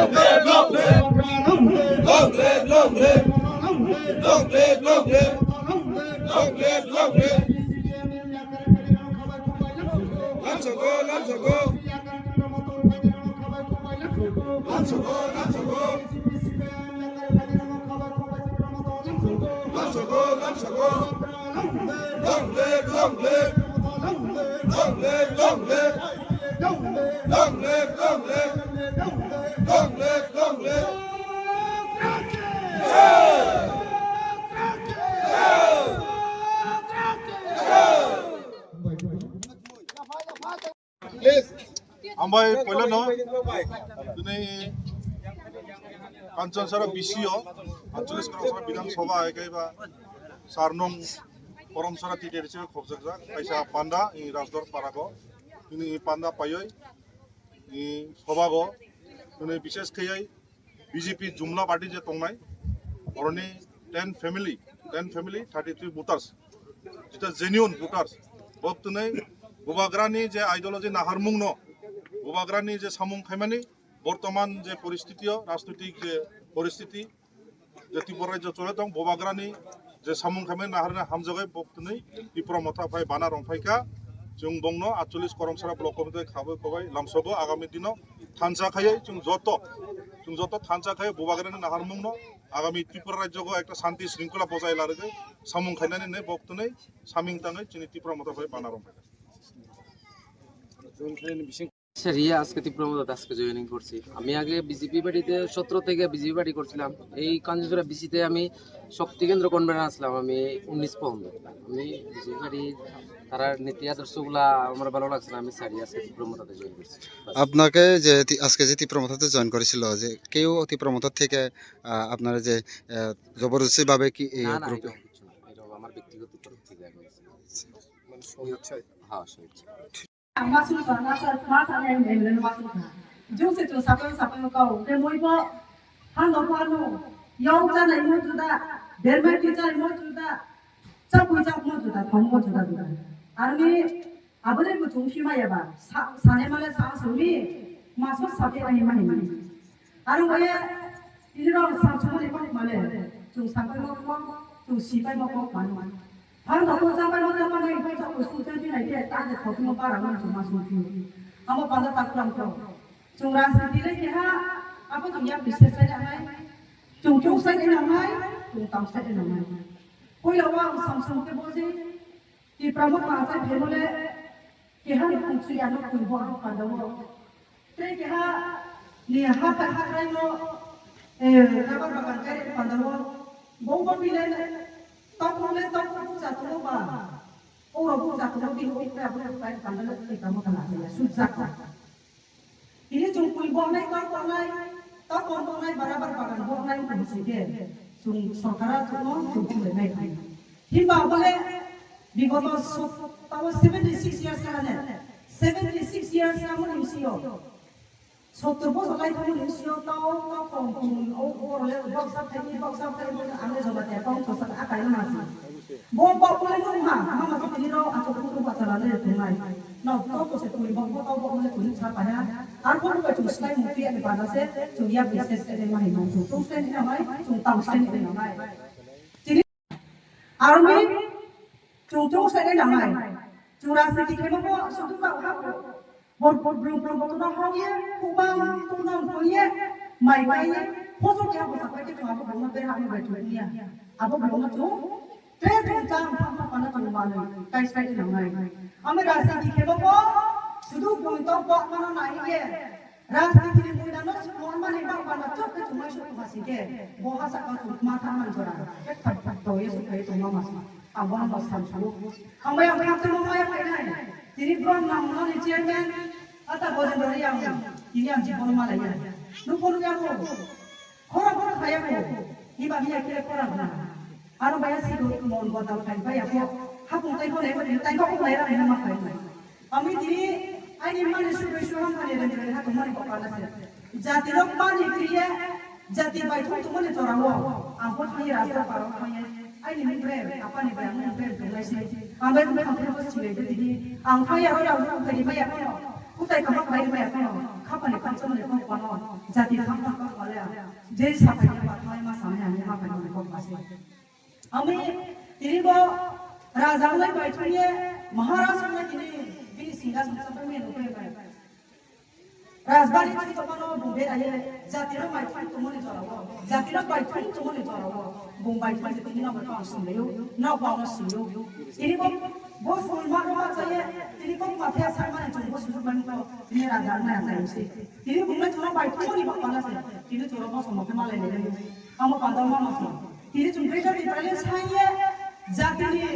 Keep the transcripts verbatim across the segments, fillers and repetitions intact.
Long live, long live. Long live, long live. Long live, long live. Long live, long live. Lamsogo, lamsogo. Lamsogo, lamsogo. Lamsogo, lamsogo. Long live, long live. Long live, long live. Long live, long live. Long live, long live. Hambai poilano tini Kanchanchara B C o, Anchalik Kanchanchara Bidhan Sabha hai khe ba sar nung Koromsara T D R C o khobjakjak kaisa panda i Rajdor Parako tini i panda paioi i Sabha go tini bishesh khaioi B J P jumla party je tongnai, oroni ten family, ten family, thirty three voters, jeta genuine voters, bok twnwi Bubagrani je ideology naharmungno, Bubagrani je samung khaimani, bortoman je poristitio, rajnoitik je poristiti, je Tripura rajyo chole tong, Bubagrani je samung khaimani naharna hamjagwi bok twnwi Tipra Motha phai bana rong phaikha, chwng bongno Anchalik Koromsara Block Committee khabwi kobai lamsogo agami dino thansa khaiwi chwng joto, chwng joto thansa khaiwi Bubagrani naharmungno agami Tripura rajyogo ekta shanti shringkhola bojai larwgwi samung khainani hinwi bok twnwi saming tangwi chini Tipra Motha phai bana rong phaikha. Sir, ইয়ে, আজকে ত্রিপুরা মদত আজকে জয়েনিং করছি। আমি আগে বিজেপি পার্টিতে সতেরো থেকে বিজেপি পার্টি করছিলাম। এই কাঞ্চনচূড়া বিসিতে আমি শক্তি কেন্দ্র কনভেনার আসলাম, আমি উনিশ পর্যন্ত। আমি বিজেপি পার্টি তারার নীতি আদর্শগুলা আমার ভালো লাগছে না, আমি স্যার, ইয়ে, আজকে ত্রিপুরা মদতে জয়েন করছি। বাস। আপনাকে যে তি-, আজকে যে ত্রিপুরা মদতে জয়েন করেছিল, যে কেউ ত্রিপুরা মদত থেকে, আহ, আপনারা যে, আহ, জবরদস্তি ভাবে কি এই না, না, গ্রুপে? এরকম কিছু না, এরকম আমার ব্যক্তিগত তরফ থেকে আমি। মানে স্বইচ্ছায়? হ্যাঁ, স্বইচ্ছায়। Masuk sa, masuk, masuk yang yang masuk sa. Jung se jung sapai sapai kau, ke moi bo, hano hano, yau chana imo juda, bermai ti chana imo juda, chapui chap mo juda, thong mo juda juda. Arni, abole bo jung hima ya ba, sa, sane male sa sumi, masuk sapai ai mani mani. Aro oye, ini rok samsung ni kok male, chung sampai mo kok, chung sipai mo kok manu. Phang rok ko sampai mo sampai mo kok, chung sujai di nai ke, ta de thok mo bara mo chung ma sung piu. Amo panda tak lam ko. Chung rang siti le ke ha, apa chung ya bisnes sai nang nai. Chung chung sai nang nai, chung tang sai nang nai. Koi lo wa samsung ke boji, Tipra Motha achai phaimole keha ni khumsui ano khumbo ang pandao. Tei keha ni hapa hakrai no, eh, rubber bagan kai pandao. Bo bo bile takhuk le takhuk bucha tongo ba. Oro bucha tongo bini ukra bucha kai pandao Tipra Motha achai sujak. Tini chwng pui bo nai, tor bo nai, tor bo nai, barabar bagan bo nai, wng tong si khe, chwng sorkara chwngno chwng chwng lai nai. Himba bole bigoto sot-, tamo seventy six years ka hane, seventy six years ka mo ni sio. Sottor bosor lai thang ni sio, tao, tao kong kong, o, o, le, boksa thai ni, boksa thai ni, ang le joba te, kong chosa, a kai ma si. Bo, bo, bo le nung ha, mama se tini ro, a chok kuku ba chala le tung nai. No, to ko se tui bo, bo, to bo, bo le tui sa pa ya. Ar bo, bo chung slai mu pi ani bana se, chung ya bi se se le ma hi no, chung, chung se ni na mai, chung tang se ni na mai. Tini, ar mi, chung, chung se ni na mai. Chung rajniti khe mo bo, sudu ba, ba, Bor bor blung blung bor tuna hong ye, kubang tuna hong ye, mai mai ye, hoso kya hosa pai ke chwa bo blung na ber ha bai chwa ye. Abo blung na chu, tre tre chang pha pha pana chwa ma le, kai kai na mai. Ame rasi di ke bo, sudu blung to bo mana na ye. Rasi di ni mui na no su mo ma ne ba ba na chok ke chwa mai su ha si ke. Bo ha sa ka chu ma tha man chwa. Ke thak thak to ye su kai to ma ma sa. Ang bono bo sam sabo. Ang bai ang khakchangma maya phainai. Tini brom nang mani chairman, ata Gojendra Reang, tini ang jibon malaiya. Nukho nukya ko. Khora khora khaya ko. Iba miya kire khora khora. Aro baya si do mon bodal khai baya ko. Hapung tai ko nai ko tai ko ko nai ra ma khai. Ami tini aini mani sugui suham hani rem rem ha tongmani kok ala se. Jati rok mani kriye, jati bai thung tongmani chora wo. Ang bo thangye rasta paro thangye. Aini mung brem, apani bai ang mung brem tongnai se. Ang bai mung thang thang bo sinai de tini. Ang thangye aro rao rao kari maya kono. Kutai kaham bai maya kono, khapani pancham ni kok pano, jati kham kham kok pale, je sapai ni pathai ma samya ni ma pai ni kok pase. Ami tini bo raja wngwi bai thung ye, Maharaj wngwi tini bini singhason chapra maya nukui bai. Rajbari thwi tongmano bung beraye, jatino maithang tongmani jorao, jatino baithang tongmani jorao, bung baithang se tini nokno tong singlaio, nokno singlaio. Tini bo, bo sulma rok ma chaye, tini bo mathaya sakmani chwng bo sujuk mani to, tini raja wngmani achai se. Tini bung nai chwngno baithangmani ba pala se, tini chwngno bo somo khe malai lai lai. Amo pandao ma ma se. Tini chwng beta di pale saiye, jatini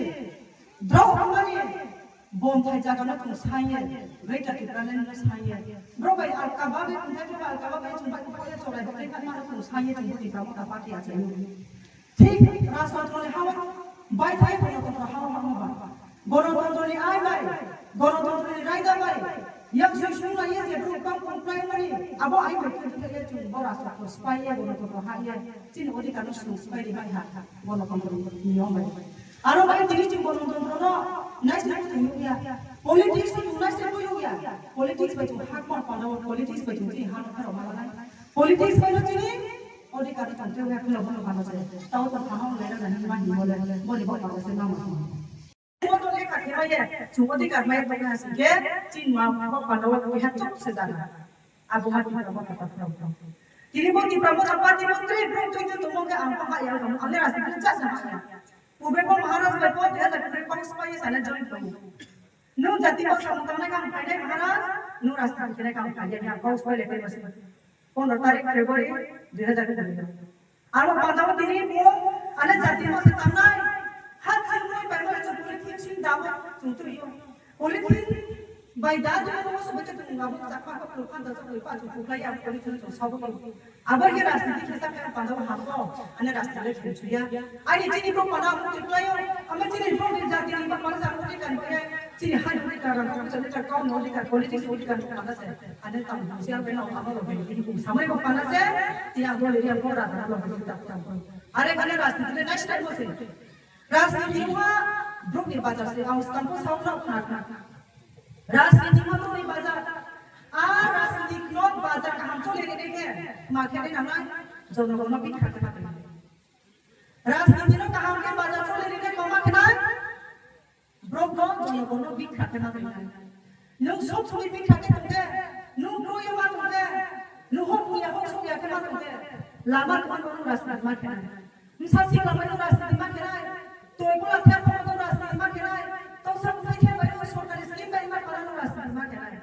drao wngmani, Bonthai jaga no chwng saiye, Greater Tipraland no saiye. Bro bai alkaba bai, bonthai bro bai alkaba bai, chwng bai kuphai ya cholai bai kha mano chwng saiye, chwng Tipra Motha Party achaio. Thik rajtantro ni hao bai thai, Gonotontro hao hao ba. Gonotontro ni ai bai, Gonotontro ni raida bai, yak sui sung lai ye je bro bang kong plai mani, abo ai bai khe khe ye chwng bo rajtantro spai ye, Gonotontro ha ye, chini odhikar no chwng spai ri bai ha, Gonotontro ni niyom bai. Aro bai tini chwng Gonotontro no naisne ko chwng nukya. Politics no chwng naisne ko nukya. Politics bai chwng hak ma pano, politics bai chwng chini hak ma pano. Politics bai no chini odhikar no chwng chwng ya khula bono pano se. Tao to pano le na ni ma hi mole. Boni bo pano se ma ma. Mo to le ka khema ye. Chwng odhikar mai to na se ke chini ma bo pano ko ha chok se dana. Abo ha ni ma bo pano. Tini bo Tipra Motha Party bo tre bro to to mo ke ang ha ya ang le rajniti cha sa ha ya. Purbe bo Maharaj bai bo dui hajar kuri kok spai sana join tongo. Nung jati bo samung tangnai kang phainai Maharaj, nung rajniti khenai kang phainai ya kok spai le pai basi. Pondro tarik February dui hajar kuri. Aro pandao tini bo ane jati bo se tangnai. Hat sing noi bai noi chukuri thik sing dabo chungtui yo. Polythene bai da jani mo sobai te tung abo chakma ko pulkhan da chakma pa chu pulkai ya polythene chung sabo ko. Abo ye rajniti khe sak kan pandao hamko ane rajniti le thun chuya. Ani chini bro pana mo tu playo. Ama chini bro ni jati ni ba pana sa mo kan ba ya. Chini hai ni ka ran ko chani ka ko no ni ka politics ni ka pana se. Ane tam siang pe no amo lo be ni samai ko pana se. Ti abo le ya ko ra ra lo be ta ta. Are kane rajniti le next time mo se. Rajniti wngkha brokni bazar se, ang swkang khe sao khna khna. Rajniti wngkha brokni bazar. A rajniti no bazar kaham choli rwdi khe ma khe nai nangnai, jonogono bikha khe ma khe nai. Rajniti no kaham khe bazar choli rwdi khe ma khe nai, brok no jonogono bikha khe ma khe nai. Nwng sok sokni bikha khe tongkhe, nwng twi ma tongkhe, nwng hok ya hok sok ya khe ma tongkhe, lama tongma nwng rajniti ma khe nai. Bwsa sikla bai nwng rajniti ma khe nai, twi bwla khe phano nwng rajniti ma khe nai, toksa bwthai khe bai nwng sorkari scheme bai ma phano nwng rajniti ma khe nai.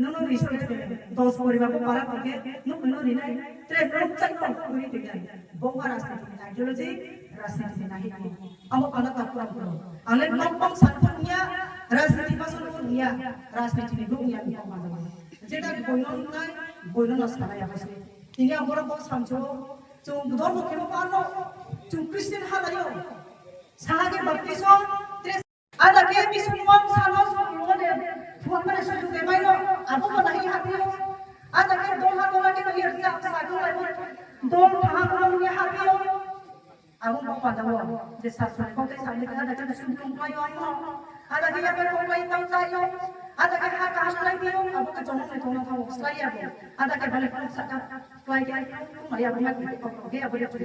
Nwng nwng respect khe, dos poribar bo para tongkhe, nwng nwng rinai, tre nwng chai no kwrwi twi nai. Bo ma rajniti ni ideology, rajniti ni nahi. Amo pala ta pura pura. Ale kok kok sanpung ya, rajniti basan pung ya, rajniti ni bung ya ni kok ma dong. Jeta boino nai, boino no sana ya basi. Tini ang borok kok samcho, chung dormo kemo parno, chung Christian halayo. Saha ke baptizo, tres. Ada ke bisung wam sano sung lone, thuak mane sujuk de maino, abo ko nahi hapio. Ada ke doha doha ke no yer sa sa ko lai mo, dol thaha ko no hapio. Abo bo panda wo, je sastra ko te samne ka ada ke sum tum kai yo mo. Ada ke ya ko kai tau sai yo. Ada ke ha ka ha lai yo, abo ke jomong ne tong tau sai ya bo. Ada ke bale ko sa ka kai ke ko ma ya bo ma ko ke abo ya ko.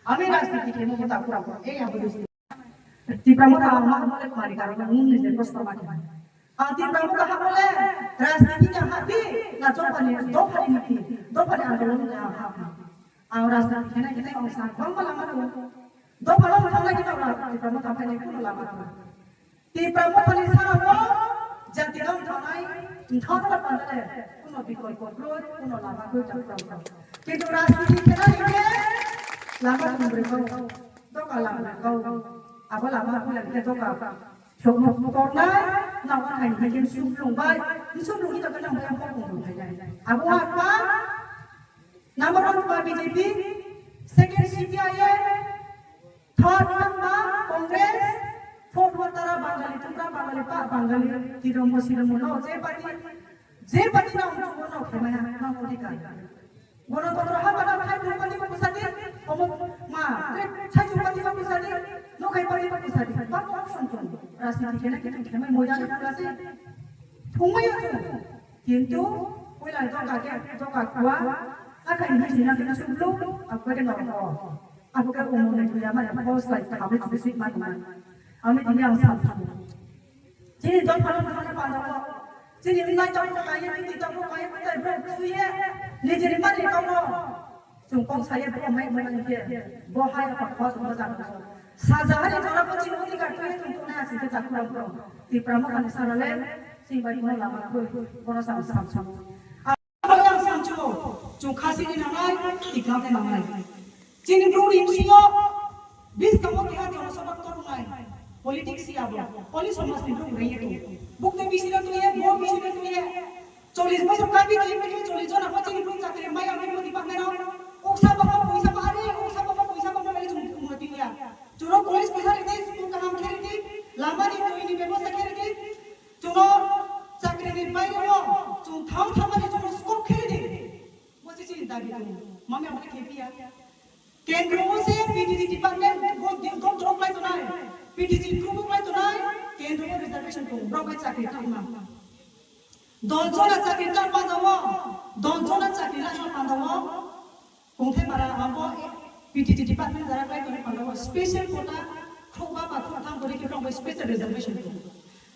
Ami rajniti ke mo ta pura ko, e abo de. Tipra Motha ang ma mo le mari karo mo ni je ko sa ma ke. Ang Tipra Motha ha mo le rajniti ka ha di na chopani, dophani niti, dophani andolon ka ha. Ang rajniti khena khena ang sa bang ma lama ko. Dophano thang lai kino ra, Tipra Motha phai lai kuno lama ko. Tipra Motha ni sara wo jati dong thanai, thang la pandale, kuno bikolpo kroi, kuno lama kroi ta kuno. Kintu rajniti khena hingke lama thumbre ko, doka lama ko. Abo lama ko yang ke doka. Chokno tornai, nang ang hai hai ken sublung bai, sublung ito kenang bai ang pokong hai hai. Abo apa? Number one pa B J P, second C P I M, third one pa Congress, fourth one tara Bangali, tumra Bangali, pa Bangali, tiromo siromo no, je party, je party na untung no, kemaya, na odhikar. Gonotontro ha bana khai thung pati ma pusadi, omo ma, khai thung pati ma pusadi, no khai pati ma pusadi. Ba option tong. Rajniti kena kitu kemai moya ni pulasi. Thungmai yo thung. Kintu puila doka ke doka khua, akhai ni hina ke sublu, akhai ke norok. Abo ke umum ni puila mane boss lai khabe chubisi man man. Ami tini ang sam thamu. Chini dol phalung phalung panda ko. Chini nai tong ko kaya, chini tong ko kaya, chini tong ko kaya, nijini mani tong ko. Chwng kok saya bo mai mai ke bo hai apa ko bo jang ko. Saja hari jora ko chini uti ka tuye chwng ko na sing ke tak ko. Tipra mo kan sara le, sing bai ko lama ko, ko sam sam sam. Abang samchu, chwng khasi ni nangnai, tikna te nangnai. Chini bru ni bisingo, bis kamo keha jono sabak torungnai. Politics ya bo, police somaj ni bru rei to. Buk te bisina to ye, bo bisina to ye. Chollis bosor kabi to ye, chollis jona bo chini bru chakri mai ang bru di pakne no. Uksa baba poisa ba are, uksa baba poisa ba are chwng umati ya. Chwng police poisa rei, school kaham khe rei, lama ni twi ni bebosta khe rei. Chwngno chakri ni baire o chwng thang thangmani chwngno scope khe di. Bo se chini dabi tongo. Mami aboni khe piya. Kendro o se P T G department bo di-, control khlai tonai. P T G approve khlai tonai. Kendro o reservation tongo. Borok bai chakri tangma. Don jona chakri tang pandawo. Don jona chakri rang pandawo. Kungthai para abo P T G department jara kai toni panda o special quota khokba ba khoktham bori ke tong special reservation tong.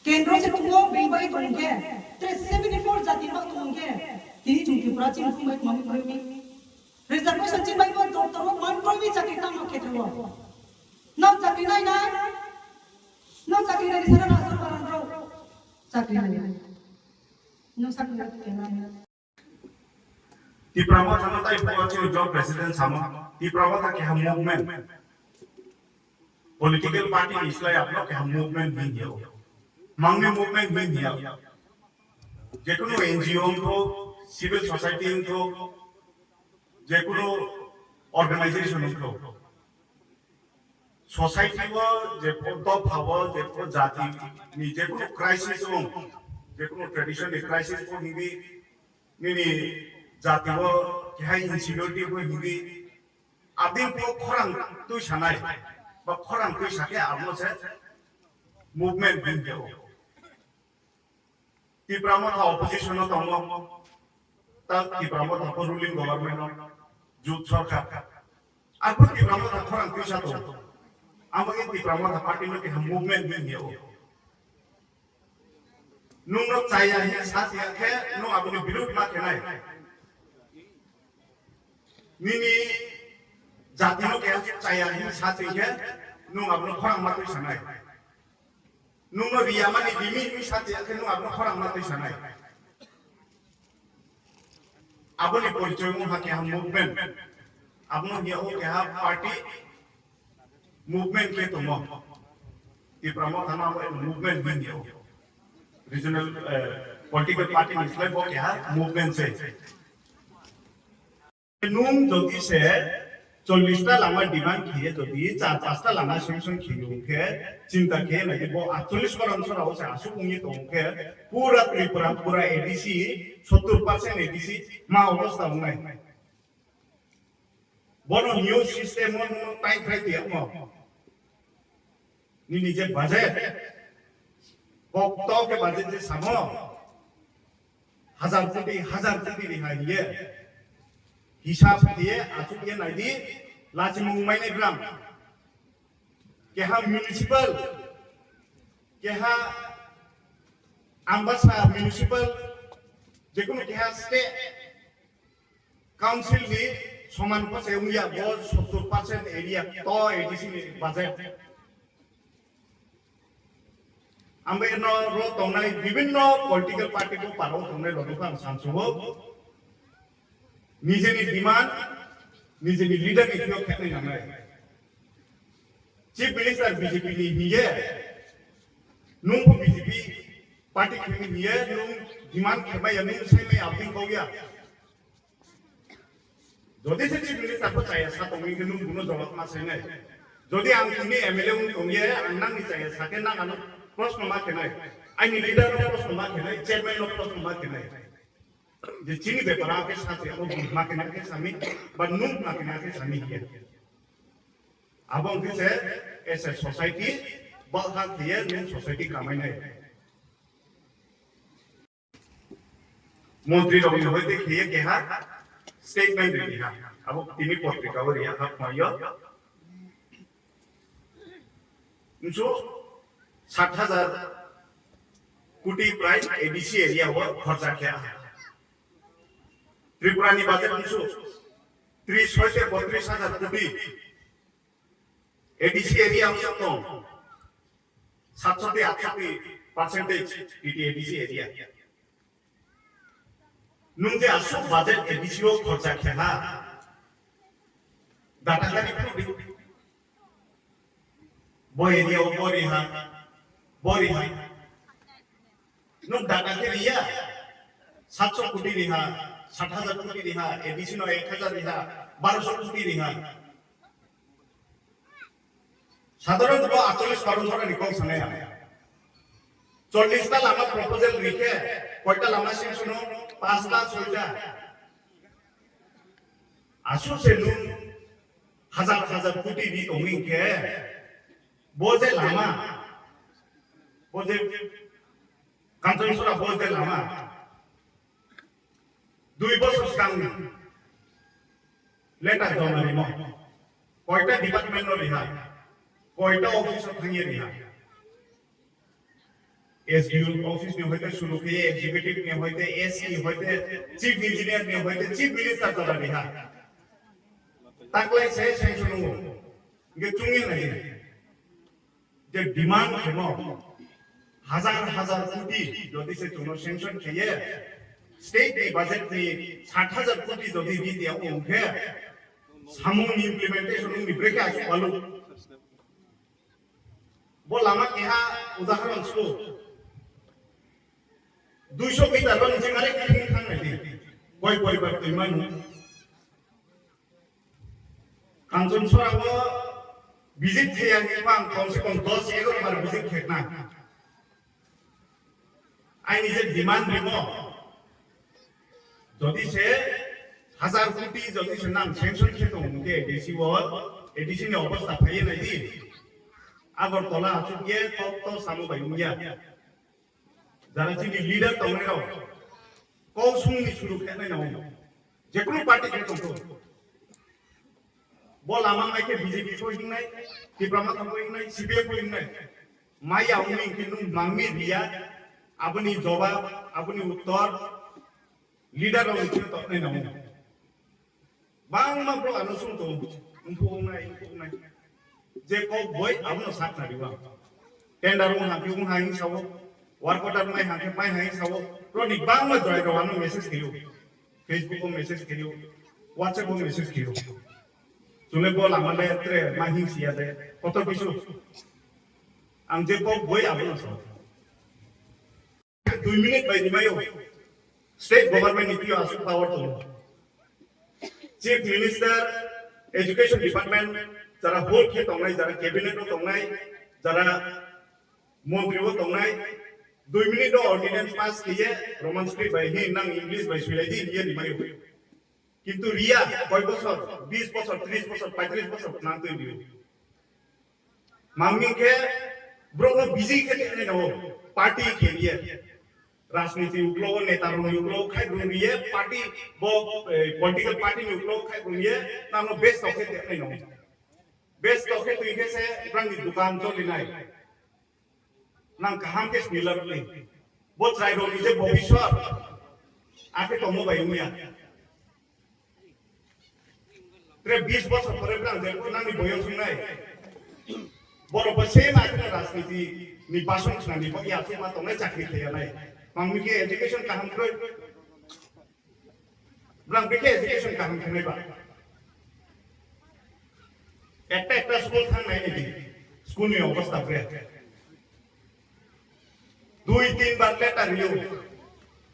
Kendro se tungo beng bai tong ke tre seventy four jati ba tong ke tini chung Tripura chini bai mami promi reservation chini bai bo doctor o mami promi chakri tang ma khetro. Nang chakri nai nai. Nang chakri nai sara na sara ro. Chakri nai. Nang chakri nai ke nai. Tipra Motha no tai phuo chini job president samo. Tipra Motha keha movement. Political party ni slai abno keha movement hin hiya. Mangni movement hin hiya. Jekunu N G O wngtho, civil society wngtho, jekunu organization wngtho. Society o je dopha o je jati ni jekunu crisis wng, jekunu tradition ni crisis wng hini nini jati o kehai insecurity bo hini abdin ko khorang twi sanai ba khorang twi sakhe amo se movement din jao. Tipra Motha opposition o tongo, ta Tipra Motha ko ruling government o jut sarkar. Ako Tipra Motha khorang twi sa tongo. Amo in Tipra Motha party no keha movement din jao. Nungno chaya hin sa tiya khe nung aboni birud ma khenai. Nini jati no khe chaya hin sa tiya khe nung abono khorang ma twi sanai. Nungno riya mani dimi hin sa tiya khe nung abono khorang ma twi sanai. Aboni porichoy wngkha keha movement. Abono hiya o keha party movement khe tongo. Tipra Motha no abo eno movement hwnwi o. Regional, eh, political party ni slai bo keha movement se. Nung jodi se chollish ta lama demand khiye jodi char pasta lama sanction khiye hwnkhe chinta khiye nai bo aatchollish koron sora o se asuk wngwi tong khe pura Tripura pura A D C sottor percent A D C ma obostha wngnai. Bono new system o nwng tai khai tiya mo. Nini je budget, kok to ke budget je samo, hazar koti, hazar koti ri hai ye. Hisab ye, achuk ye nai di, lachimung mai nai bram. Keha municipal, keha Ambasa municipal, jekunu keha state, Council ni soman ko se wngya bo sottor percent area to A D C ni budget. Ang bai no ro tongnai bibinno political party ko paro tongnai rok ang samsubo. Nijeni demand, nijeni leader ni thio khenai nangnai. Chief Minister B J P ni hiye, nung bo B J P party khini hiye, nung demand khemaya, nung saimaya, abding kogya. Jodi se chief minister bo chaya sa tongwi hwnkhe nwng buno jawab ma sainai. Jodi ang tini M L A wng tongye, ang nangni chaya sa khe nang ano proshno ma khenai. Aini leader no proshno ma khenai, chairman no proshno ma khenai. Je chini bepar a khe sa te abo bui ma khenai khe sami, ba nwng ma khenai khe sami hiya. Abo wngkhe se as a society, bahai khe nwng society kamainai. Montri rokni hoite khiye keha statement ri ha. Abo tini potrika o ri ha, ha, yo. Nso sat hajar koti prai A D C area o khorcha khe. Tripura ni budget nso tris hoite botris hajar koti A D C area o tong. Satsoti atsoti percentage T T A D C area. Nung je aswk budget A D C o khorcha khe ha, data kari phuru di. Bo area o bo ri ha, bo ri ha. Nung data khe ri ya, satso koti ri ha, sat hajar koti ri ha, A D C no ek hajar ri ha, barosho koti ri ha. Sadharon bo aatchollish koron sora ni kok sanai ang. Chollish ta lama proposal rikhe, koita lama sanction o, pasta, soita. Asu se nung hajar hajar koti ri tongwi khe, bo je lama, bo je Kanchanchura bo je lama, dui bosor swkang letter joma rimo. Koita department no riha, koita office o thangye riha. S D O office ni hoite suru khe, executive ni hoite, S E hoite, chief engineer ni hoite, chief minister jora riha. Taklai se sanction o. Nge chungye nai. Je demand khemo hajar hajar koti jodi se chwngno sanction kheye, state ni budget ni sat hajar koti jodi ri de wngkhe, samung ni implementation wngni brekhe aswk balu. Bo lama keha udaharon slo. Duiso meter ro nijing are khe thang nai di. Koi poribar twi manu. Kanchanchura o visit khaiya hwnba ang kom se kom dos egaro bar visit khaikna. Aini je demand rimo, jodi se hajar koti jodi se nang sanction khe tong hwnkhe A D C o, A D C ni obostha phaiye nai di. Agartala achuk ye tok to samo bai wngya. Jara chini leader tongnai rok, kok sung ni suru khe nai nang, jekunu party khe tongthok. Bo lama mai khe B J P koi hingnai, Tipra Motha koi hingnai, C P M koi hingnai. Maya wngni khe nung mangmi riya, aboni jawab, aboni uttor, leader rok ni thik toknai nango. Bangma bro ano sung tongo. Umphuk wngnai, umphuk wngnai. Je kok boi abono sakna riwa. Tender wng hangke wng hang sao. Work order mai hangke mai hang sao. Bro ni bangma joy rok ano message khayo. Facebook o message khayo. WhatsApp o message khayo. Chule bo lama le tre ma hing siya de. Koto kisu. Ang je kok boi abono sao. Dui minute bai rimayo. State government ni twiyo aswk power tongo. Chief Minister, Education Department, jara hold khe tongnai, jara cabinet o tongnai, jara montri o tongnai, dui minute o ordinance pass khiye Roman script bai hin nang English bai swilai di hiye rimayo. Kintu riya koi bosor, bis bosor, tris bosor, paitris bosor nang twi riyo. Mangni khe borokno busy khe tongwi rwo, party khe riye. Rajniti uklo, neta rokni uklo khai rwngriye, party bo, eh, political party ni uklo khai rwngriye, nangno best khe tongwi rwo. Best khe twi khe se brangni dukan cholinai. Nang kaham khe sinilar ni. Bo chwrai rokni je bobiswar, akhe tongmo bai wngya. Tre bis bosor pore brang je nangni boyos wngnai. Borok bo same akhe rajniti ni bason khnani bo ya chuma tongnai chakri khaya nai. Mangni khe education kaham kroi. Brang bikhe education kaham khenai ba. Ekta ekta school thang nai ni di. School ni obostha bre. Dui tin bar letter riyo.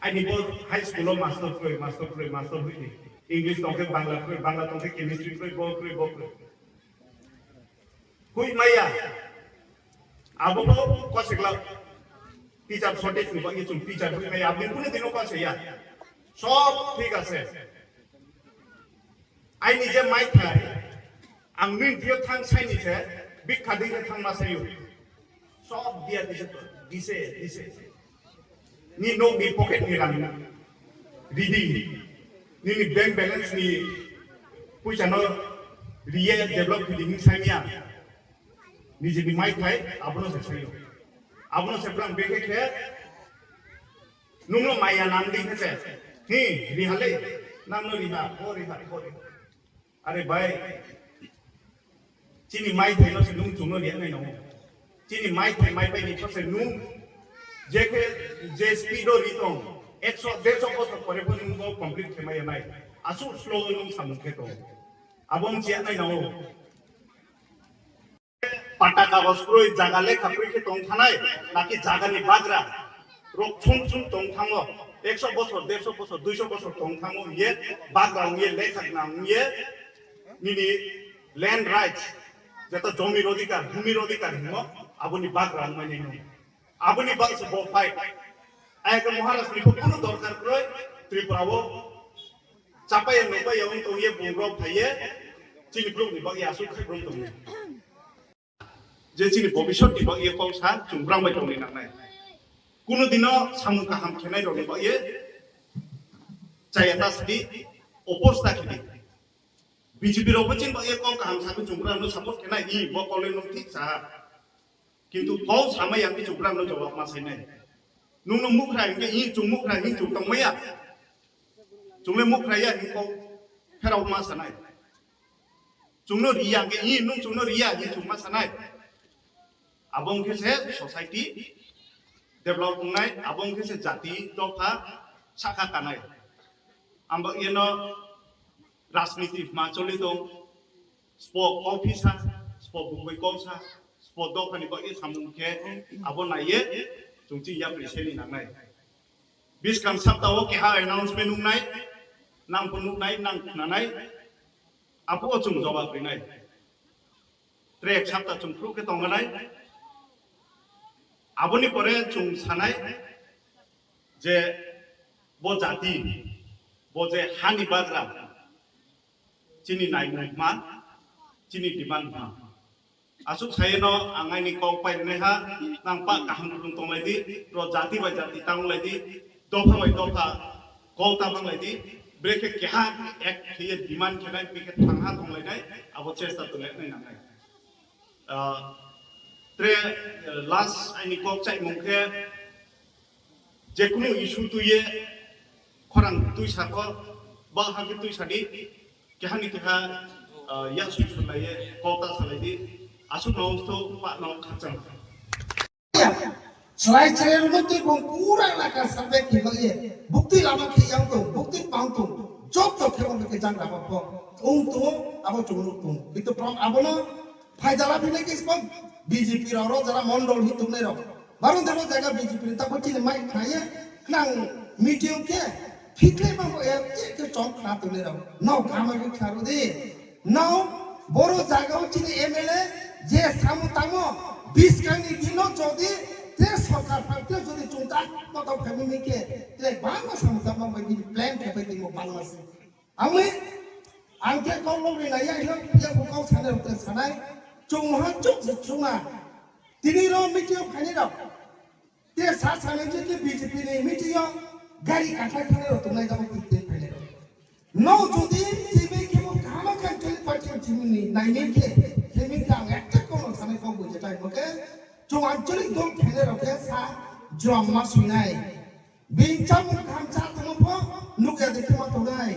Aini bo high school o master kroi, master kroi, master hoi ni. English tongkhe Bangla kroi, Bangla tongkhe chemistry kroi, bo kroi, bo kroi. Hui maya. Abo bo kosekla teacher shortage ni bagwi chwng teacher hui maya. Aboni kunu dino kose ya. Sob thik ase. Aini je mai khai, ang nini thio thang saini se, bikha dingkhe thang ma sayo. Sob dia dise, dise, dise. Ni nok ni pocket ni rang. Ridi, nini bank balance ni puisa no riye develop khidi hin sanya. Nijini mai khai abono se sayo. Abono se plang beke khe nungno maya nang di khe se. Hi, rihale, nangno riha, o riha, o riha. Are bai, chini mai thai no se nung chungno riya nai no. Chini mai thai mai bai ni se nung je khe je speed o ri tong, ekso, derso bosor pore pho nung bo complete khe mai nai. Asu slow nung samung khe tong. Abong chiya nai no. Pata kagos kroi, jaga lekha kroi khe tong thanai, naki jaga ni bagra rok chum chum tong thango, ekso bosor, derso bosor, duiso bosor tong thango hiye, bagra hiye, lekha gwnang hiye, nini land rights, jeta jomi rodikar, bhumi rodikar hingo, aboni bagra wngmani nung. Aboni bagwi se bo fight. Ayakhe Maharaj ni kunu dorkar kroi, Tripura o chapaya nukbaya wng tongye bungrok phaiye, chini brok ni bagwi aswk khai brok tongye. Je chini bobisot ni bagwi kok sa chwng brang bai tongni nangnai. Kunu dino samung kaham khenai rokni bagwi chaya ta sidi, oppose ta khidi. B J P rokbo chini bagwi kok kaham sakhe chwng brang no support khenai, i bo koloi no thik sa. Kintu kok sama yang ki chwng brang no jawab ma sainai. Nung no mukhra hingke i chwng mukhra hing chwng tongmaya. Chwng le mukhra ya hing kok pherao ma sanai. Chwngno riya hingke i nung chwngno riya hing chwng ma sanai. Abo wngkhe se society develop wngnai, abo wngkhe se jati dopha sakha kanai. Abo yeno rajniti ma choli tong, spo kok phisa, spo bumui kok sa, spo dophani kok e samung khe abo naiye chwng chini yapri seni nangnai. Biskang sapta o keha announcement wngnai, nang bo nuknai, nang khnanai, abo o chwng jawab rinai. Trek sapta chwng phuru khe tongganai. Aboni pore chwng sanai je bo jati, bo je hani bagra, chini naimung hma, chini demand hma. Aswk sayeno ang aini kok painai ha, nang pa kaham rung tonglai di, ro jati bai jati tanglai di, dopha bai dopha kok ta manglai di, brekhe keha ek khiye demand khenai, brekhe thangha tonglainai, abo chesta tonglainai nangnai. Ah, tre, eh, last aini kok chaimung khe, jekunu issue tuiye khorang tui sako, ba hakhe tui sadi, keha ni keha, ah, ya sui sui laiye, kok ta salai di, aswk no sto pa no khakchang. Chwrai chwrai rwmwi twi bong pura elaka survey khe bagwi bukti lama khe yang tong, bukti pang tong, job job khe bong khe jang raba pho. Ung tong, abo chung nuk tong. Kintu prom abono phaidala philai khe sbo B J P rok, rok jara mondol hi tongnai rok. Baron dero jaga B J P ni tabuk chini mai khnaiya, nang meeting khe, phitlai bang bo, eh, khe, khe chom khna tongnai rok. No kama khe khna rw di. No, boro jaga o chini M L A je samu tamo, biskang ni dino jodi, te sorkar phang te jodi chungta, koto khaimani khe, te bangma samu tamo bai bini plan khe bai timo bangma se. Amwi, ang khe kok logri nai ya, ya, ya, bo kok sanai rok te sanai, chwng moha chuk se chunga. Tini ro meeting o phainai rok, te sa sanai je ke B J P ni meeting o gari kathai thanai rok tongnai jabo twi twi phainai rok. No jodi twi bai khe bo kaham khe Anchalik party o chimni nai ni khe, khe mi khe ang ekta kono sanai kok bo je tai bo khe, chwng Anchalik dol phainai rok khe sa jwam ma swinai. Bini chamung kaham cha tongma pho nukya de khema tongnai.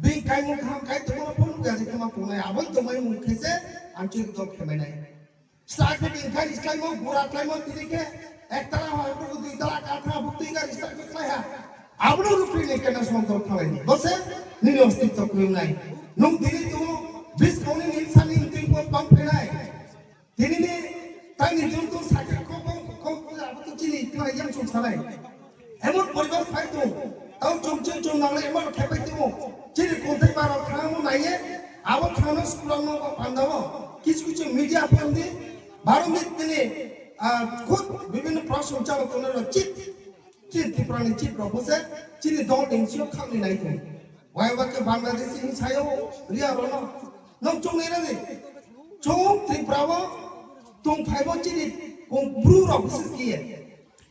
Bini kaimung kaham kai tongma pho nukya de khema tongnai. Aboni tongmai mung khe se Anchalik dol khemainai. Sla khe bini khai rwslaimo, gura tlaimo, tini khe ek tala ha, bukti dui tala, katha, bukti gari start khe khlai ha. Abono rupri ni kena som dol khalai. Bose nini ostitto kwrwngnai. Nung tini tongo, bis koni ni sani twi pon pang phenai. Tini ni tani jung tu sakhe kok kok kok abo tu chini khlai yang sung salai. Emon poribar phai tu, tau chum chum chum nangle emon khepai tu, chini kunthai baro khamo naiye, abo khano school no pandao, kichu kichu media pon di, baro di tini, ah, khud bibhinno proshno chalo tono chip, chip Tripura ni chip rok bose, chini dol ni sio kham ni nai tu. Wai wai khe Bangladesh ni sayo ria rono. Nong chung ni rani. Chung Tripura o tung phai bo chini kung bru rok bises kiye.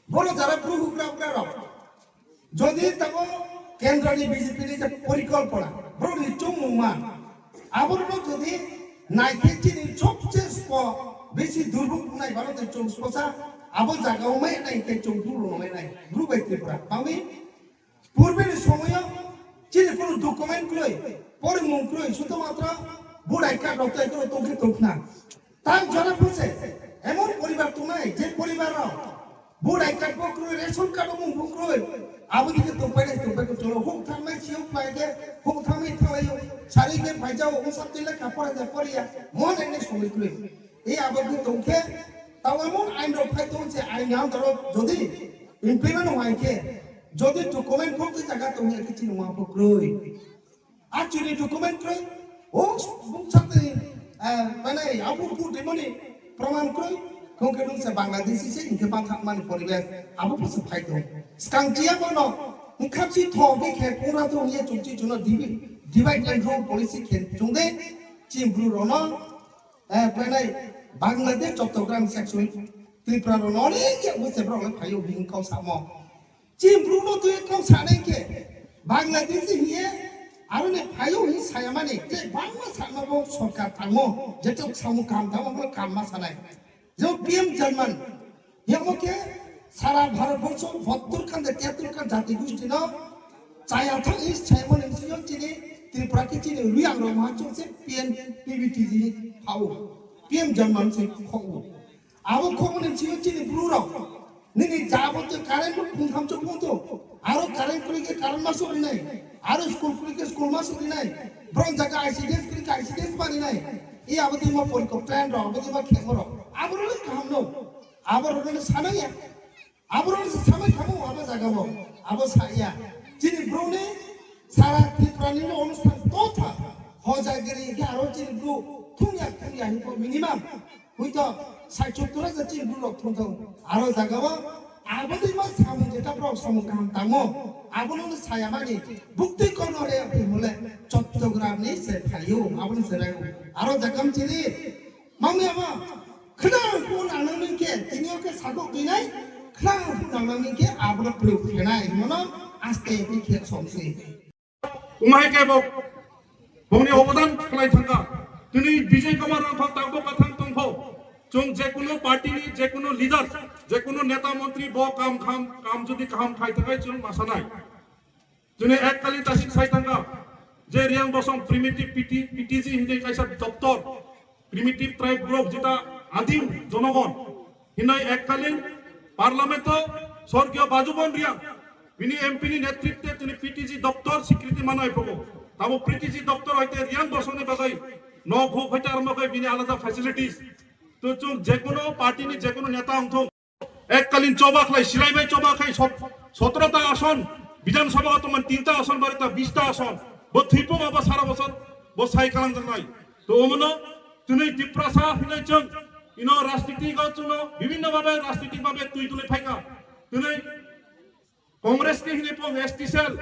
Bono jara bru hukra hukra rok. Jodi tabo Kendra ni B J P ni je porikolpona, borok ni chungmung ma, abo rok jodi naikhe chini sobse spo bisi durbuk nai baro tei chung sposa abo jaga o mai nai khe chung buru rok nai, buru bai Tripura. Tangwi purbe ni somoyo chini kunu document kroi, porimung kroi, sudo matra budai card rok tei kunu tongkhe tongkhna. Tam jora phose emon poribar tongnai, je poribar rok budai card bo kroi, ration card bo mung bo kroi. Abo dike tongpai nai, tongpai ko cholo, huk thangnai siyok pai ke, huk thangnai thanglai yo, sari ke pai jao, ung sab tile ka pora ja poriya, mon ene songoi kroi. E abo ke tongkhe, tao emon ain rok phai tong se ain nam daro jodi implement hwai khe, jodi document phok te jaga tongya ke chini ma bo kroi. Actually document kroi, o bung sakni, eh, mane, abu bu demoni proman kroi, kongke nung se Bangladeshi se, inke ba thak mani poribesh, abu bu se phai tong. Skang chiya bono, mkhapsi tho, be khe pura tong ye chukchi chuno dibi, divide and rule policy khe chung de, chini bru rono, eh, mane, Bangladesh, Chattogram section, Tripura rono, ne ye bu se bro le phayo hing kau samo. Chini bru no twi kok sanai khe Bangladeshi hiye aro ni phayo hi sayamani tei bangma sakma bo sorkar tangmo jeto samung kam tangmo bo kam ma sanai. Je P M German yamo khe sara Bharat borsho bottor khan de tiyattor khan jati gusti no chaya thang is sayamani siyo chini Tripura khe chini ruyang rok ma chung se P N P B T G phao P M German se khou. Abo khoboni sio chini bru rok. Nini jabo te current bo khungtham chok bo to. Aro current kuri ke current ma sori nai. Aro school kuri ke school ma sori nai. Bron jaga I C D S kuri ke I C D S ma ri nai. I abo te ma pori ko plan rok, abo te ma khemo rok. Abo rok kaham no. Abo rok no sana ya. Abo rok se samai khamo abo jaga bo. Abo sa ya. Chini bru ni sara Tripura ni onusthan to tha. Hojagiri ke aro chini bru thung ya thung ya hi ko minimum. Huito, saichottor hajar chini bru rok thongthong. Aro jaga o, abo dei ma samung jeta borok samung kaham tangmo. Abono no sayamani, bukti kono re aphi mole, Chattogram ni se phaio, abono se raio. Aro jagam chini, mangni ama, khna phu nangnang ke, tini o ke sagok dinai, khna phu nangnang ke, abono proof khenai, mono aste ke khe somsi. Wngmahai khe bo bongni obodan khlai thangkha. Tini Bijay Kumar Rangphang tangbo kathang tongkho. Chwng jekuno party ni, jekuno leaders, jekuno neta montri bo kam kham, kam jodi kaham khai thangkhai chwng masanai. Tini ekkalin tasik sai thangkha je Riyang Bosong primitive P T, P T G hinwi kaisa doptor, primitive tribe group jeta adim jonogon. Hinai ekkalin Parliament o Sorgiyo Bajubon Riyang bini M P ni netritwe tini P T G doptor sikriti manai phogo. Tamo P T G doptor hoite Riyang Bosong ni bagwi nok huk hoite armo khe bini alada facilities. To chwng jekono party ni jekono neta wngthok. Ekkalin choba khlai, silai bai choba khai sot-, sotro ta ason, Bidhan Sabha o tongmani tinta ason, barita bista ason. Bo thwipung abo sara bosor bo sai khalang jangnai. To omono twnwi Tiprasa hinai chwng ino rajniti go chwngno bibhinno bhabe rajniti bhabe twi tuli phaikha. Twnwi Congress ni hinwi pong S T cell,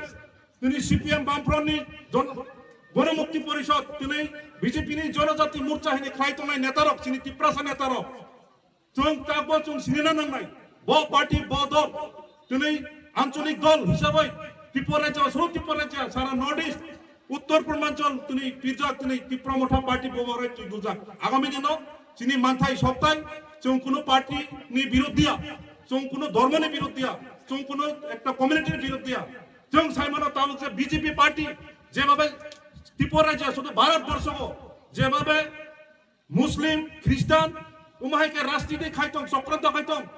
twnwi C P M Bamfront ni Jon-, Gonomukti Porishod, twnwi B J P ni Jonojati Morcha hinwi khlai tongnai netarok, chini Tiprasa netarok. Chwng takbo chwng sinina nangnai. Bo party, bo dol. Tini ancholik dol hisabai Tripura rajya, soro Tripura rajya, sara North East, Uttor Purbanchal tini pirjak tini Tipra Motha party bo barai twi buljak. Agami dino chini manthai soktai chwng kuno party ni birudhiya, chwng kuno dhormo ni birudhiya, chwng kuno ekta community ni birudhiya. Chwng saimano tabuk je B J P party jebhabe Tripura rajya sudu Bharat borsho jebhabe Muslim, Christian, umahai ke rajniti khai tong, chokranto khai tong.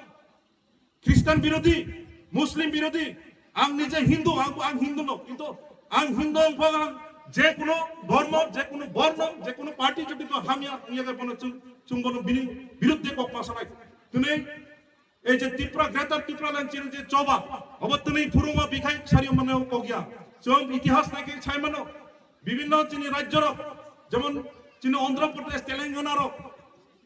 Christian birodhi, Muslim birodhi, ang nije Hindu, ang, ang Hindu no, kintu ang Hindu wngkha ang je kuno dhormo, je kuno borno, je kuno party jodi ko hamya wngya khe bono chwng, chwng bono bini biruddhe kok ma sanai. Tini Ei je Tripura, Greater Tipraland chini je choba, obo twnwi phurungo bikhai sario mane kokya. Chwng itihas naikhe sai mano, bibhinno chini rajyorok, jemon chini Andhra Pradesh, Telangana rok,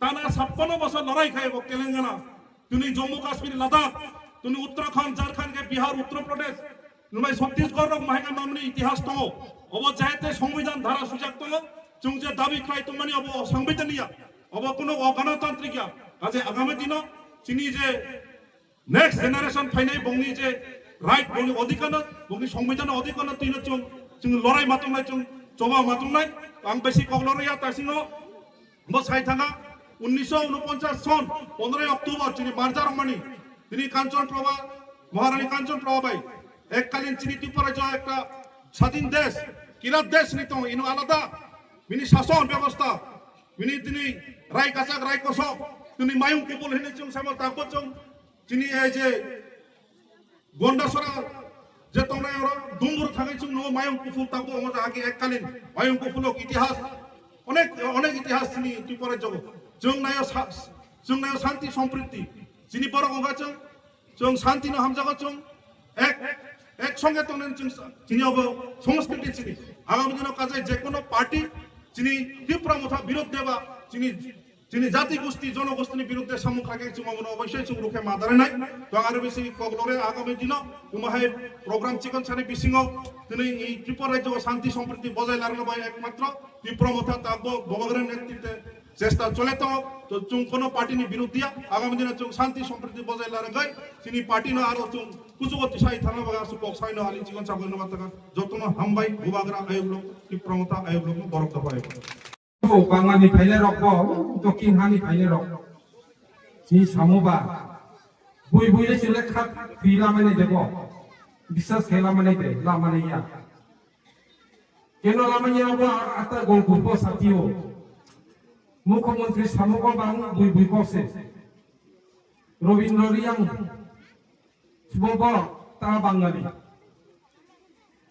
tana sappanno bosor lorai khai bo Telangana. Twnwi Jammu Kashmir, Ladakh, twnwi Uttarakhand, Jharkhand khe Bihar, Uttar Pradesh, nwbai Chhattisgarh rok mahai khe mamni itihas tongo. Obo jahete Songbidan dhara sujak tongo, chwng je dabi khlai tongmani obo Songbidan ya. Obo kuno oganotantrik ya. Kaje agami dino chini je next generation phainai bongni je right, bongni odhikar no, bongni songbidhan no odhikar no twino chwng, chwng lorai ma tongnai, chwng choba ma tongnai. Ang besi kok lorya, ta sino bo sai thanga, unnish unoponchas son, pondroi October, chini marja rokmani, tini Kanchan Prabha, Maharani Kanchan Prabha bai, ekkalin chini Tripura rajyo ekta sadhin desh, kirat desh ni tong, ino alada, bini sason bebostha, bini tini rai kachak, rai kosok, tini mayung kupul hini chwng samo takbo chwng, chini ei je Gondasora je tongnai oro Dumbur thangwi chwng no mayung kupul takbo, omo jagagi ekkalin mayung kupul ok itihas, onek, onek itihas chini Tripura rajyo. Chwng nayo sa-, chwng nayo shanti sompriti. Chini borok wngkha chwng, chwng shanti no hamjago chwng ek, ek songe tongnen chwng sa-, chini obo songskriti chini. Agami dino kajai je kono party chini Tipra Motha birod deba chini Chini jati gosti, jonogosti ni birudde samung khaikhe chwng abono oboisoi chwng rukhe ma darenai. To ang aro bisi kok lore agami dino, omo hai program chikon sani bisingo tini i Tripura rajyo o shanti sompriti bojai larwna bai ekmatro Tipra Motha tabbo Bubagra netrite chesta chole tongo. To chwng kono party ni biruddiya, agami dino chwng shanti sompriti bojai larwgwi chini party no aro chwng kuchugo tisai thangna bagwi aswk kok saino ani chikon sakoi no mataka. Jotono hambai, Bubagra ayuk lok, Tipra Motha ayuk lok, borok dopha ayuk. Bo Bangla ni phainai rok bo, Dokhin ha ni phainai rok. Ni samo ba, bui bui le chwle kha thwi lamani de bo. Biswas khe lamani de, lamani ya. Keno lamani ya bo ata gol gurpo satio. Mukhyamantri samo ko bang bui bui ko se. Robindra Reang, bo bo ta Bangali.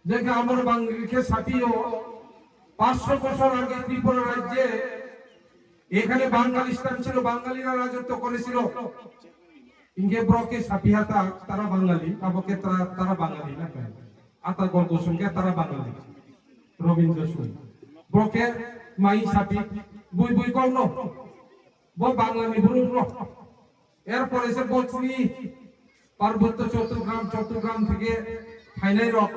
Jekhe amor Bangali khe satio, পাঁচশো বছর আগে ত্রিপুরা রাজ্যে এখানে বাঙালিস্তান ছিল, বাঙালিরা রাজত্ব করেছিল। ইনকে ব্রকে সাপিয়া তা, তারা বাঙালি, তাবকে তারা, তারা বাঙালি না কেন? আতা গল্প শুনকে তারা বাঙালি। রবীন্দ্র সুর। ব্রকে মাই সাপি, বুই বুই কর্ণ। Bo Bangla ni borok rok. Erpore se bo chini Parbotto Chattogram, Chattogram theke phainai rok.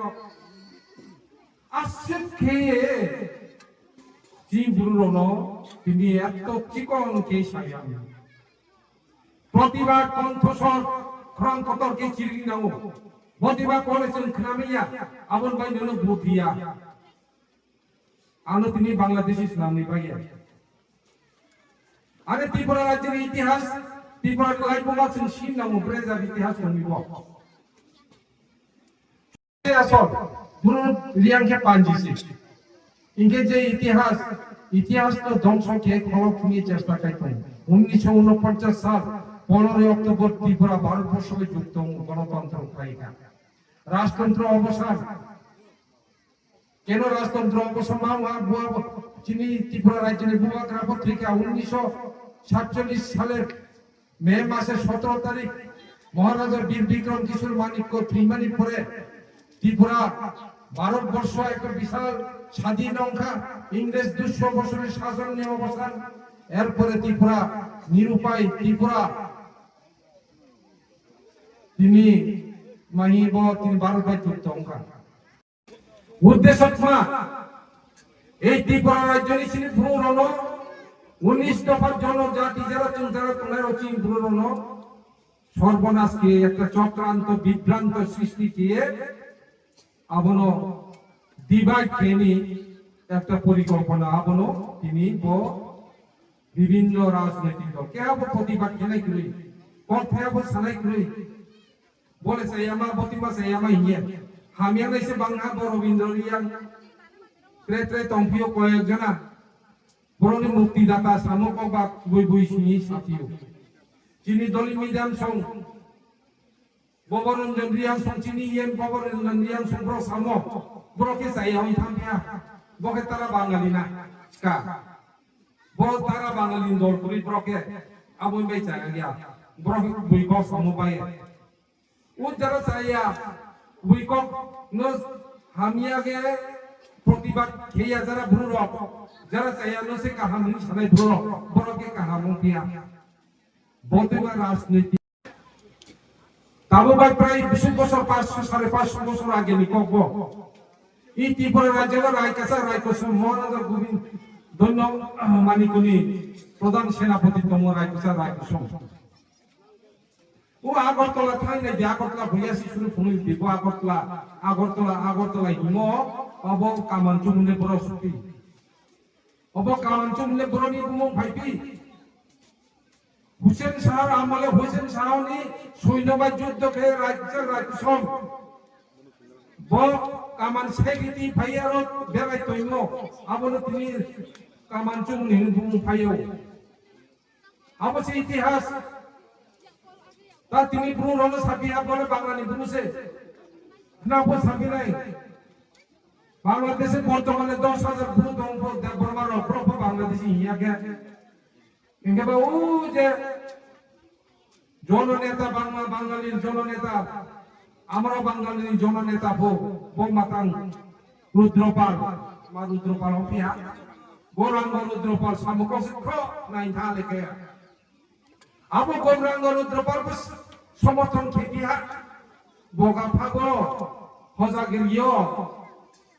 Aswk khe chini borok rokno tini eto chikon khe saya. Protibad konthosor khorang kotor khe chirigwi nango. Protibad kole chwng khnamaya, aboni bai nono budhiya. Ano tini Bangladeshi swnamni bagwi. Ani Tripura rajyoni itihas, Tripura ni laibuma chwng sim nango, brejak itihas tongwi bo. Asol, Bru Reang khe panjisi. Inke je itihas, itihas no dhongso khe kholok thwngwi chesta khai tongo. Unnisho unoponchas sal, ponoroi October Tripura Bharatborsho bai jukto wngo, gonotontro khlaikha. Rajtontro obosan, Keno rajtontro obosan ma wngkha, buwa bo chini Tripura rajyoni bubagra bo thwikha unnisho satchollish saler May masor sotoro tarik Maharaja Bir Bikram Kishore Manikya thwimani pore Tripura Bharatborsho ekta bishal sadhin wngkha, Ingrej dusho bosorni sasonni obosan, erpore Tripura nirupai, Tripura tini mahi bo tini Bharat bai jukto wngkha. Uddesho tma, ei Tripura rajyoni sini bhuru rono, unis dopha jonojati jara chwng jara tongnai rok chini bhuru rono, sorbonas khe ekta chokranto bibranto srishti khe abono divide kheni ekta porikolpona abono tini bo bibhinno rajnoitik dol. Khe abo protibad khenai kwrwi, kok phai abo sanai kwrwi. Bole chayama, botima chayama hiye. Hamya naise bangha bo Robindra Reang. Tre tre tongphio koyek jona. Boroni mukti data samo kokba bui bui sini sapio. Chini doli midam song. Bobo Ranjan Reang song chini yen Bobo Ranjan Reang song bro samo. Bro ke chaya hon thampia. Bo ke tara Bangali na. Ska. Bo tara Bangali dol kuri bro ke. Abo bai chaya gya. Bro bui bo samo bai. O jara chaya, wikok no hamya ge protibad kheya jara bhuru rok, jara chaya no se kaham hwnwi sanai bhuru rok, borok khe kaham wng phiya. Bo twiba rajniti. Tabo bai prai bish bosor, panchsho, sare panchsho bosor age ni kok bo. I Tripura rajya rai kasa rai kosom Maharaja Gobind Dhanyo Manikuni pradhan senapati tomo rai kasa rai kosom. O Agartala thangnai di, Agartala buya si suru phunui di, bo Agartala, Agartala, Agartala himo, abo kaman chumune borok suti. Obo kaman chumune borokni bumung phaipi. Hussein Shah amole Hussein Shah ni soino bai juddho khe rajya rajya som. Bo kaman segiti phai aro berai toimo. Abono tini kaman chumuni hwnwi bumung phaio. Abo se itihas. Ta tini bru rono sabi ha bole Bangla ni bru se. Khna bo sabi nai. Bangladesh e bortomane dos hajar bru tong bo Debbarma rok bro bo Bangladesh hiya khe. Hingke ba o je jononeta Bangla, Bangalini jononeta, amra Bangalini jononeta bo, bo matang Rudropal, ma Rudropal hopia, Gorang Rudropal samukok se kro nain tha leke. Abo Gorang Rudropal bo somorthon kheti ha, boga phago, hoja giriyo,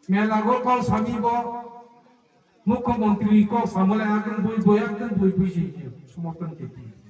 mela go kol sami bo, Mukhyamantri kok samole akeng bui bui akeng bui bui si somorthon kheti.